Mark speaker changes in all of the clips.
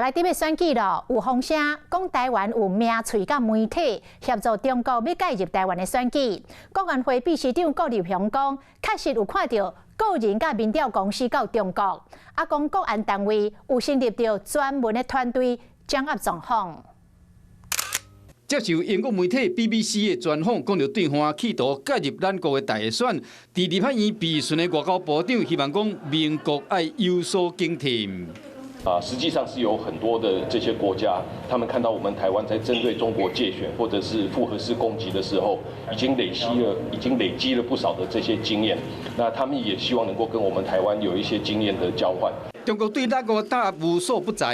Speaker 1: 來佇欲選舉囉，有風聲講台灣有名喙佮媒體協助中國欲介入台灣的選舉。國安會秘書長郭立雄講，確實有看著個人佮民調公司到中國，啊講國安單位有成立著專門的團隊掌握狀況。
Speaker 2: 接受英國媒體 BBC 的專訪，講著對方企圖介入咱國的大選，佇立法院備詢的外交部長希望講民國愛有所警惕。
Speaker 3: 啊，實際上是有很多的這些國家，他們看到我們台灣在針對中國介選或者是複合式攻擊的時候，已經累積了不少的這些經驗。那他們也希望能夠跟我們台灣有一些經驗的交換。
Speaker 2: 中國對咱國打無所不在，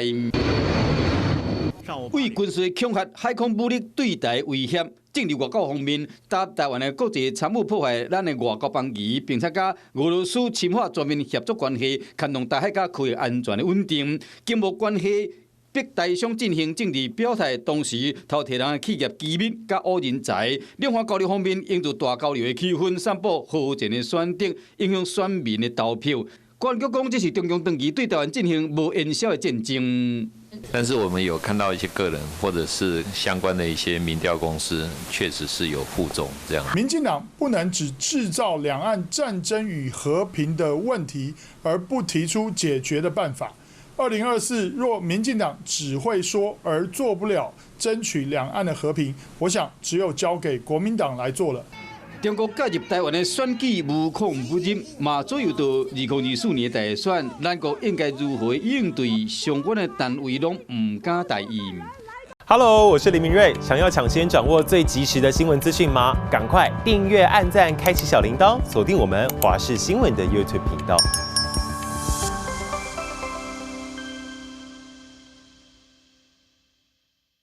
Speaker 2: 為軍事恐嚇、海空武力對台威脅、政治外交方面，搭台灣的國際參與破壞咱的外交邦誼，並且佮俄羅斯深化全面協作關係，牽動台海佮區域安全的穩定。經貿關係逼台商進行政治表態，同時偷提人的企業機密佮挖人才。兩岸交流方面，營造大交流的氣氛，散布和戰的選擇，影響選民的投票。國安局講，這是中共長期對台灣進行無煙消的戰爭。
Speaker 4: 但是我們有看到一些個人或者是相關的一些民調公司，確實是有護中這樣。
Speaker 5: 民進黨不能只製造兩岸戰爭與和平的問題，而不提出解決的辦法。2024若民進黨只會說而做不了，爭取兩岸的和平，我想只有交給國民黨來做了。
Speaker 2: 中國介入台灣的選舉無孔不入，嘛左右著2024年大選，咱國應該如何應對？相關的單位攏毋敢大意。
Speaker 6: Hello，我是林明睿，想要搶先掌握最及時的新聞資訊嗎？趕快訂閱、按讚、開啟小鈴鐺，鎖定我們華視新聞的 YouTube 頻道。